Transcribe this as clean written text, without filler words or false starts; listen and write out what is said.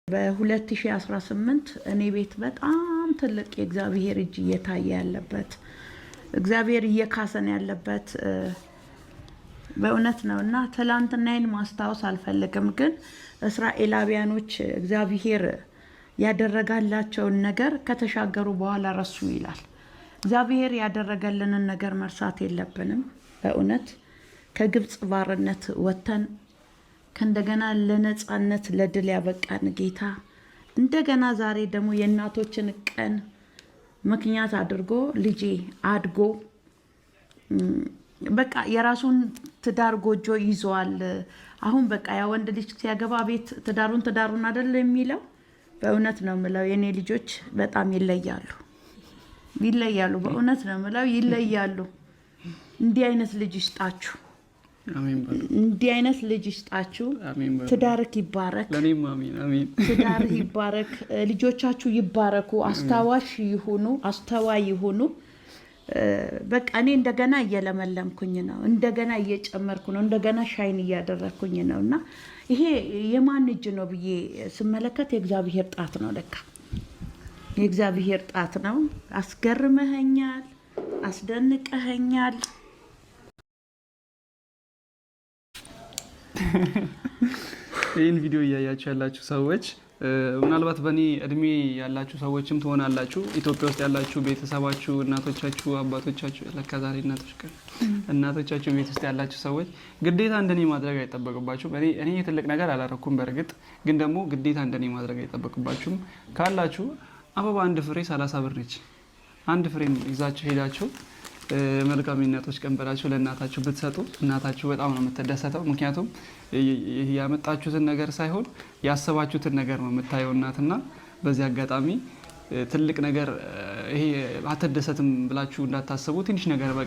በ2018 እኔ ቤት በጣም ትልቅ የእግዚአብሔር እጅ እየታየ ያለበት፣ እግዚአብሔር እየካሰን ያለበት በእውነት ነው። እና ትላንትናዬን ማስታወስ አልፈልግም፣ ግን እስራኤላውያኖች እግዚአብሔር ያደረጋላቸውን ነገር ከተሻገሩ በኋላ ረሱ ይላል። እግዚአብሔር ያደረገልንን ነገር መርሳት የለብንም። በእውነት ከግብፅ ባርነት ወጥተን ከእንደገና ለነፃነት ለድል ያበቃን ጌታ እንደገና ዛሬ ደግሞ የእናቶችን ቀን ምክንያት አድርጎ ልጄ አድጎ በቃ የራሱን ትዳር ጎጆ ይዘዋል። አሁን በቃ ያ ወንድ ልጅ ሲያገባ ቤት ትዳሩን ትዳሩን አይደል የሚለው። በእውነት ነው የምለው የእኔ ልጆች በጣም ይለያሉ፣ ይለያሉ። በእውነት ነው የምለው ይለያሉ። እንዲህ አይነት ልጅ ይስጣችሁ። እንዲህ አይነት ልጅ ይስጣችሁ። ትዳርክ ይባረክ። ትዳርህ ይባረክ። ልጆቻችሁ ይባረኩ። አስታዋሽ ይሁኑ፣ አስተዋይ ይሁኑ። በቃ እኔ እንደገና እየለመለምኩኝ ነው፣ እንደገና እየጨመርኩ ነው፣ እንደገና shine እያደረግኩኝ ነው። እና ይሄ የማን እጅ ነው ብዬ ስመለከት የእግዚአብሔር ጣት ነው። ለካ የእግዚአብሔር ጣት ነው። አስገርመኸኛል፣ አስደንቀኸኛል። ይህን ቪዲዮ እያያችሁ ያላችሁ ሰዎች ምናልባት በእኔ እድሜ ያላችሁ ሰዎችም ትሆናላችሁ። ኢትዮጵያ ውስጥ ያላችሁ ቤተሰባችሁ፣ እናቶቻችሁ፣ አባቶቻችሁ፣ ለካ ዛሬ እናቶች ቀን፣ እናቶቻችሁ ቤት ውስጥ ያላችሁ ሰዎች ግዴታ እንደኔ ማድረግ አይጠበቅባችሁም። እኔ ትልቅ ነገር አላረኩም፣ በእርግጥ ግን ደግሞ ግዴታ እንደኔ ማድረግ አይጠበቅባችሁም። ካላችሁ አበባ አንድ ፍሬ 30 ብር ነች። አንድ ፍሬም ይዛችሁ ሄዳችሁ መልካም የእናቶች ቀን ብላችሁ ለእናታችሁ ብትሰጡ እናታችሁ በጣም ነው የምትደሰተው። ምክንያቱም ያመጣችሁትን ነገር ሳይሆን ያሰባችሁትን ነገር ነው የምታየው እናትና በዚህ አጋጣሚ ትልቅ ነገር ይሄ አትደሰትም ብላችሁ እንዳታስቡ፣ ትንሽ ነገር በቂ